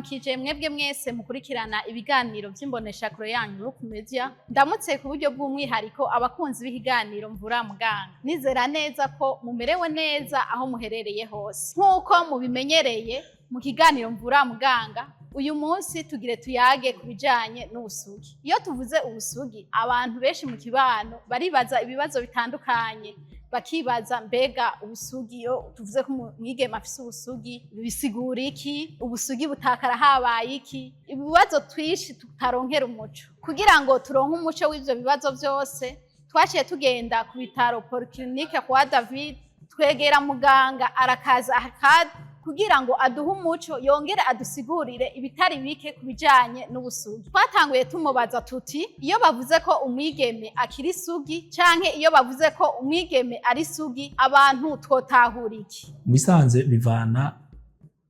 Ndabaramukije mwebwe mwese mukurikirana ibiganiro vy'imboneshakure yanyu Look Media. Ndamutse ku buryo bw'umwihariko abakunzi b'ibiganiro Mvura Muganga. Nizera neza ko mumerewe neza aho muherereye hose. Nk'uko mubimenyereye mu kiganiro Mvura Muganga, uyu munsi tugire tuyage ku bijanye n'ubusugi. Iyo tuvuze ubusugi, abantu benshi mu kibano baribaza ibibazo bitandukanye, bakibaza: mbega ubusugi, iyo tuvuze ko umwigeme afise ubusugi, bisigura iki? Ubusugi butakara habaye iki? Ibibazo twinshi tutaronkera umuco. Kugira ngo turonke umuco w'ivyo bibazo vyose, twaciye tugenda ku bitaro Polyclinique kwa David, twegera muganga Arakaza Arcade kugira ngo aduhe umuco, yongere adusigurire ibitari bike ku bijanye n'ubusugi. Twatanguye tumubaza tuti: iyo bavuze ko umwigeme akiri isugi canke iyo bavuze ko umwigeme ari isugi, abantu twotahura iki? Mu bisanzwe bivana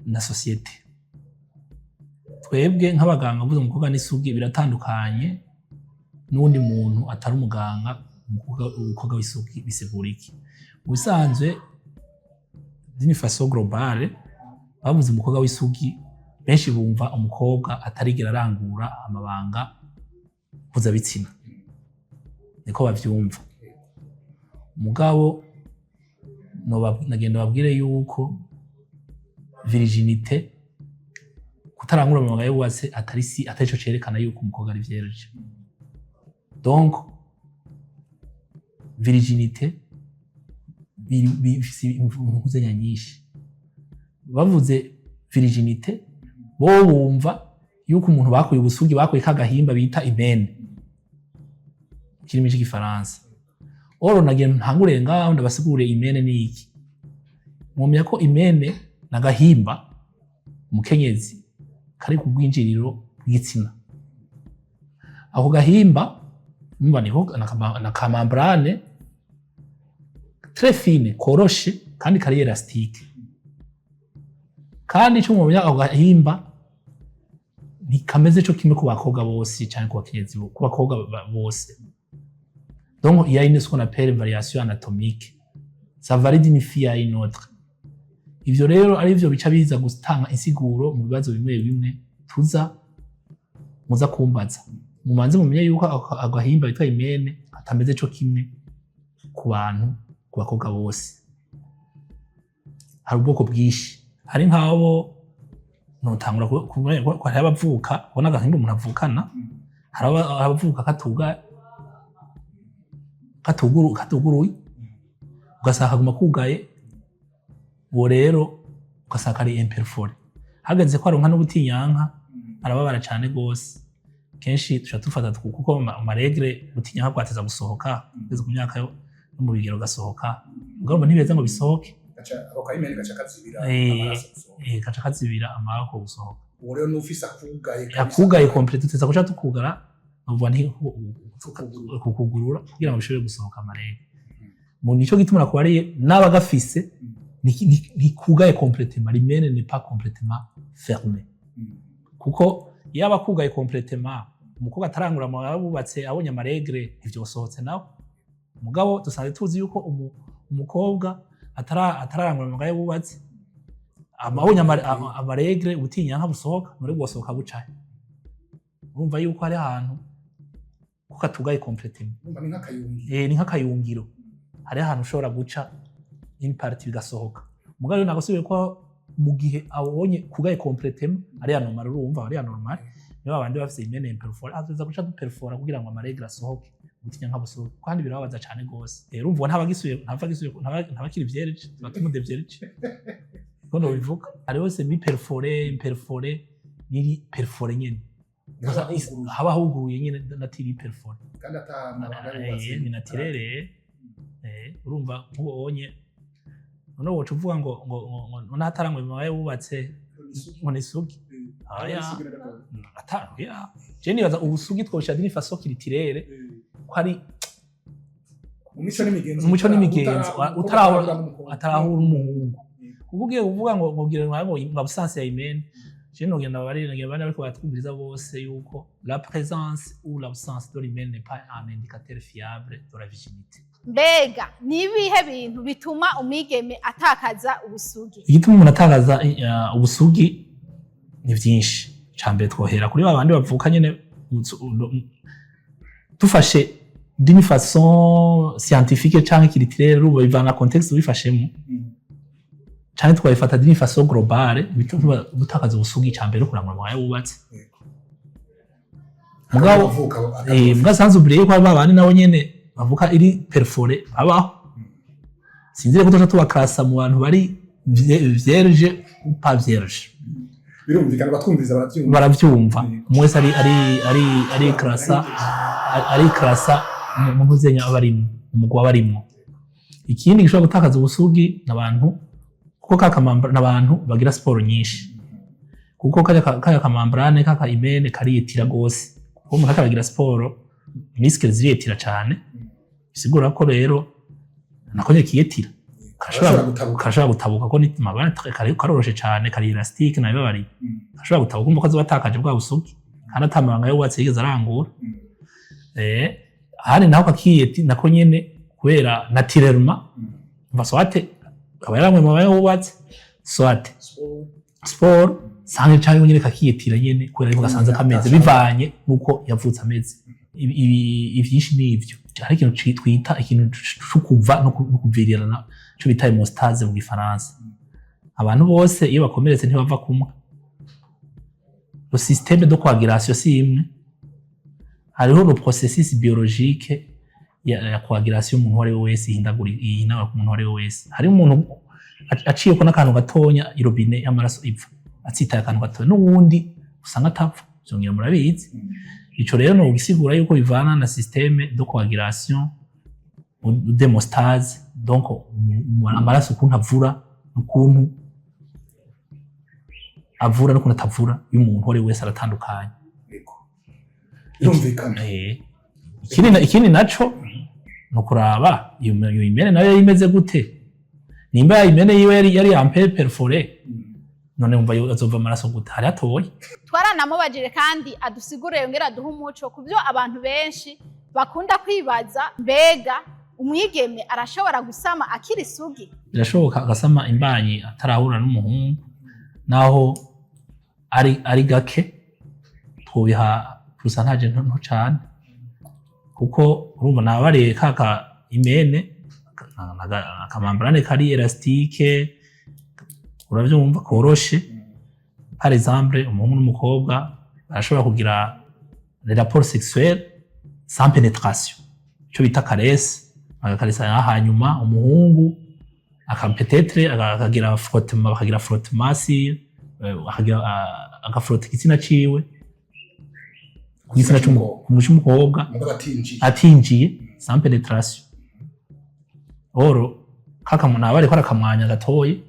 na société. Twebwe nk'abaganga, uvuze umukobwa n'isugi biratandukanye n'uwundi muntu atari umuganga. Umukobwa w'isugi bisigura iki? Mu bisanzwe, d'une façon globale, bavuze umukobwa w'isugi, benshi bumva umukobwa atarigera arangura amabanga mpuzabitsina, niko bavyumva. Mugabo nagenda babwire yuko virginité, kutarangura amabanga yubatse, atari si atari co cerekana yuko umukobwa ari vierge. Donc virginité bifise impuzanya nyinshi. Bavuze virginité, bo bumva yuko umuntu bakuye ubusugi, bakuye kagahimba bita hymen mu kirimi c'igifaransa. Or nagiye ntangure ngaho ndabasigure hymen ni iki. Mwomenya ko hymen n'agahimba umukenyezi kari ku bwinjiriro bw'igitsina. Ako gahimba umva niho na ka membrane très fine, koroshe kandi kari élastique. Kandi ico mwomenya, ako gahimba ntikameze co kimwe ku bakobwa bose canke ku bakenyezi, ku bakobwa bose. Donc il y a une ce qu'on appelle variation anatomique, ça varie d'une fille à une autre. Ivyo rero ari vyo bica biza gutanga insiguro mu bibazo bimwe bimwe tuza muza kumbaza. Mumanze mumenye yuko ako agahimba bitwa hymen katameze co kimwe ku bantu, ku bakobwa bose. Hari ubwoko bwinshi. Hari nk'abo notangura ko hari abavuka ubona agahimba umuntu avukana, hari abavuka katuguruye, ugasanga kaguma kugaye. Uwo rero ugasanga ari imperforé, hageze ko aronka n'ubutinyanka arababara cane gose. Kenshi tuca dufata kuko ama règles, ubutinyanka bwateza gusohoka ugeze ku myaka yo mu bigero gasohoka, mugabo ntibeza ngo bisohoke. Ako ka hymen gaca kazibira amaraso gusohoka. Gaca kazibira amaraso gusohoka. Uwo rero n'ufise akugaye kabisa. Akugaye complet, tuteza guca tukugara, novuga nti Tukugurura. Kukugurura kugira ngo bishobore gusohoka ama règles. Mu nico gituma nakubariye n'abagafise ntikugaye complètement, l'hymen n'est pas complètement fermé. Kuko iyo aba akugaye complètement, umukobwa atarangura amabanga bubatse abonye ama règles, ntivyosohotse nawe. Mugabo dusanzwe tuzi yuko umukobwa atararangura amabanga bubatse abonye ama règles, ubutinyanka busohoka none bwosohoka bucaye. Urumva yuko hari ahantu ko katugaye complètement. Urumva ni nk'akayungiro. Ni nk'akayungiro, hari ahantu ushobora guca une partie bigasohoka. Mugabo rero nagasubiye ko mu gihe abonye kugaye complètement ari anormal. Urumva ari anormal, niba abandi bafise hymen imperforé, azoza guca duperfora kugira ngo ama règles asohoke, ubutinya nka busohoke, kandi birababaza cane gose. Rero urumva ntaba gisubiye, ntava gisubiye, ntaba kiri vierge, tuba tumudevierge, niko nobivuga. Hariho semi perforé, imperforé n'iri perforé nyene. Haba huguruye. Haba huguruye nyene, natiri perforé. Kandi ata mabanga yubatse. Ni naturel. Urumva nk'ubonye none woca uvuga ngo none hatarangwa amabanga wubatse ngo ni isugi? Aya. Ata ya je nibaza ubusugi twosha d'une façon culturelle ko ari mu mico n'imigenzo. Umuco n'imigenzo, utarahura n'umukobwa. Atarahura n'umuhungu. Kuko ugiye kuvuga ngo gira ngo absence ya hymen, je nogenda bari nagenda bari ariko baratwumviriza bose yuko la présence ou l'absence de l'hymen n'est pas un indicateur fiable de la virginité. Mbega ni ibihe bintu bituma umwigeme atakaza ubusugi? Igituma umuntu atakaza ubusugi Ni vyinshi. Ca mbere, twohera kuri ba bandi bavuka nyene. Dufashe d'une façon scientifique canke culturelle, bivana contexte ubifashemo, canke twabifata d'une façon globale, bituma gutakaza ubusugi, ca mbere kurangura amabanga wubatse. Mugabo Avuka mbwa sans oublier ko hari babandi nabo nyene bavuka iri perforé babaho. Sinzi ko tuca tubaklasa mu bantu bari vierge ou pas vierge. Birumvikana, batwumviza barabyumva. Baravyumva. Umwe wese ari klasa, ari klasa mu ntuzenya aba arimwo, umugwi aba arimwo. Ikindi gishobora gutakaza ubusugi n'abantu kuko kakamambra, n'abantu bagira siporo nyinshi, kuko kaya ka membrane kaka hymen kariyetira gose. Kuko umuntu ariko aragira siporo, muscles ziriyetira cane. Bisigura ko rero nako nyene kiyetira, Karashobora karashobora gutabuka. Karashobora gutabuka ko ni mabara karoroshe cane, kari élastique, nabibabariye. Karashobora gutabuka, kumva ko azoba atakaje bwa busugi kandi ata mabanga yubatse yigeze arangura. Ahandi naho kakiyeti nako nyene kubera naturellement, umva, soit aba yaramwe mu mabanga yubatse, soit sport sange, canke nyene kakiyetira nyene kubera ariko gasanze kameze, bivanye nuko yavutse ameze. Ivyinshi ni ivyo. Hari ikintu twita ikintu co kuva no kuvirirana, ico bita hémostase mu gifaransa. Abantu bose iyo bakomeretse ntibava kumwe. Le système de coagulation si imwe. Hariho le processus biologique ya coagulation umuntu uwo ari we wese ihindagura ku muntu uwo ari we wese. Hari umuntu aciyeko n'akantu gatonya, i robinet y'amaraso ipfa atsitaye akantu gatonya, n'uwundi usanga atapfa. Vyongera murabizi. Ico rero no gisigura yuko bivana na système de coagulation, d'hémostase, donc amaraso ukuntu avura n'ukuntu avura n'ukuntu atavura y'umuntu uwo ari we wese aratandukanye. Yego. Birumvikana. Ikindi naco ni ukuraba iyo hymen nayo yari imeze gute. Nimba hymen yiwe yari un peu perforée, none wumva azova amaraso gute? Hari hatoye. Twaranamubajije kandi adusigure, yongere aduhe umuco ku byo abantu benshi bakunda kwibaza: mbega umwigeme arashobora gusama akiri isugi? Birashoboka, agasama imbanyi atarahura n'umuhungu, naho ari gake. Twobiha pourcentage nto cane, kuko urumva nabariye kaka hymen, aka membrane kari élastique, uravyumva, koroshe. Par exemple, umuhungu n'umukobwa barashobora kugira les rapports sexuels sans pénétration, ico bita caresse, bagakaresa, hanyuma umuhungu aka peut-être akagira frottement, bakagira frottement, si akagira agafrota igitsina ciwe ku gitsina c'umukobwa. Mugabo atinjiye. Atinjiye, sans pénétration. Or kaka naba ariko arakamwanya gatoyi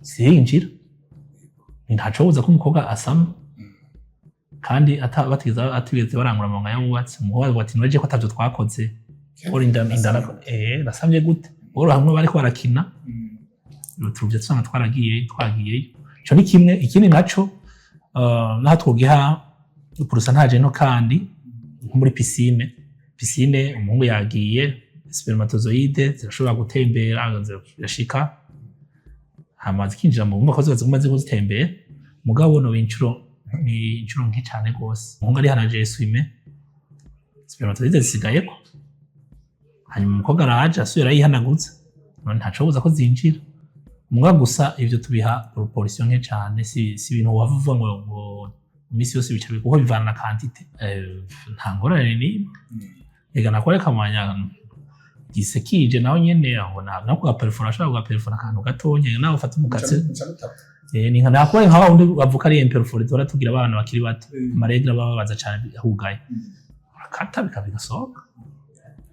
sihinjira, ntacobuza ko umukobwa asama kandi atigeze barangura amabanga y'abubatsi. Umukobwa avuga ati: "Noje ko atavyo twakoze, or inda nasamye gute?" Or hamwe bariko barakina, tuvye tusanga twaragiye twagiyeyo. Ico ni kimwe. Ikindi naco, naho twogiha pourcentage nto kandi, nko muri piscine, umuhungu yagiye, spermatozoïdes zirashobora gutembera, zirashika hama zikinjira mu bumba ko ziba ziguma ziriko zitembera. Mugabo no incuro ni incuro nke cane gose. Umuhungu arihanaje essuie-main, spermatozoïdes zisigayeko, hanyuma umukobwa araje asubira yihanaguza, none ntacobuza ko zinjira. Muga gusa ivyo tubiha proportion nke cane. Si ibintu wava uvuga ngo imisi yose bica, kuko bivana na quantité. Nta ngorane n'imwe. Ega nakore kamwanya gisekije naho nyene aho na kugaperfora, ashobora kugaperfora akantu gatonya nawe ufata umukatsi. Ni nka nakore nka wundi bavuka ari imperforé, duhora tugira abana bakiri bato, ama règles bababaza cane hugaye, urakata bikaba bigasohoka.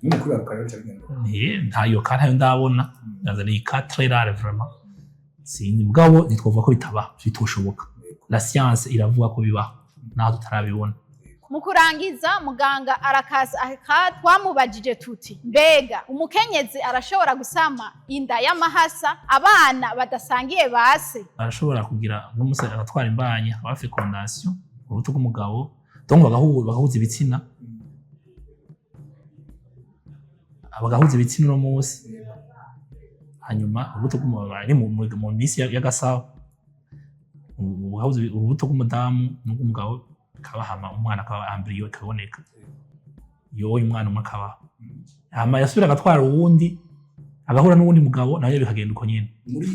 No mu kwibaruka rero bica bigenda. Ntayo ka ntayo ndabona. Ndaza ni cas très rare vraiment, sinzi. Mugabo ntitwovuga ko bitabaho, bitoshoboka. La science iravuga ko bibaho naho tutarabibona. Mu kurangiza, muganga arakaza aka twamubajije tuti: mbega umukenyezi arashobora gusama inda y'amahasa, abana badasangiye base? Arashobora kugira n'umusore agatwara imbanyi, hakaba fécondation, urubuto rw'umugabo, donc bagahuza ibitsina uno munsi, hanyuma urubuto rw'umugabo ari mu minsi y'agasaho. Ugahuza urubuto rw'umudamu n'urw'umugabo bikabahama, umwana akaba embryo ikaboneka, yoyo umwana umwe akabaho. Hama yasubira agatwara uwundi, agahura n'uwundi mugabo, nawe bikagenda uko nyene.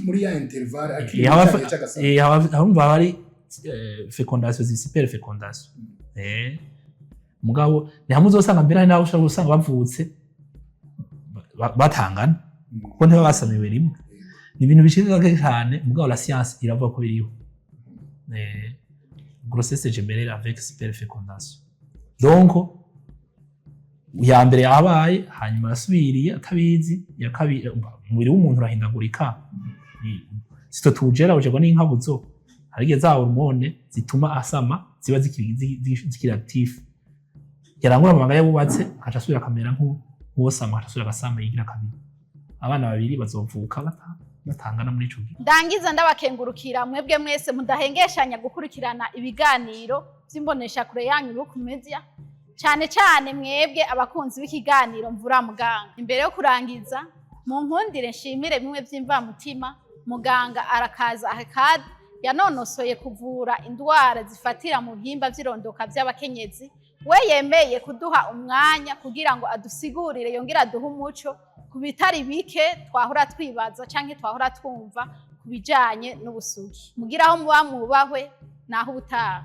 Muri ya intervalle akiri haba mu cyagihe cy'agasama. Haba hari fécondation, superfécondation. Mugabo ni hamwe uzosanga mbere hari n'aho ushobora gusanga bavutse batangana, kuko ntiba basamiwe rimwe. Ni ibintu bishika gake cyane, mugabo la science iravuga ko biriho, grossesse gémellaire avec superfécondation. Donc ya mbere yabaye, hanyuma yasubiriye atabizi ya kabiri. Umubiri w'umuntu urahindagurika. Sito tuwugera ujerwa n'inkabuzo. Hari igihe za hormones zituma asama ziba zikiri actif, yarangura amabanga yabubatse, akaca asubira akamera nk'uwosama, akaca asubira agasama yigira kabiri. Abana babiri bazovuka batangana muri ico gihe. Ndangiza ndabakengurukira mwebwe mwese mudahengeshanya gukurikirana ibiganiro by'imboneshakure yanyu Look Media, cyane cyane mwebwe abakunzi b'ikiganiro Mvura Muganga. Imbere yo kurangiza, mu nkundire nshimire bimwe by'imvamutima muganga Arakaza Akadi yanonosoye kuvura indwara zifatira mu bihimba by'irondoka by'abakenyezi, we yemeye kuduha umwanya kugira ngo adusigurire, yongere aduhe umuco ku bitari bike twahora twibaza canke twahora twumva ku bijanye n'ubusugi. Mugira aho muba mwubahwe, naho ubutaha.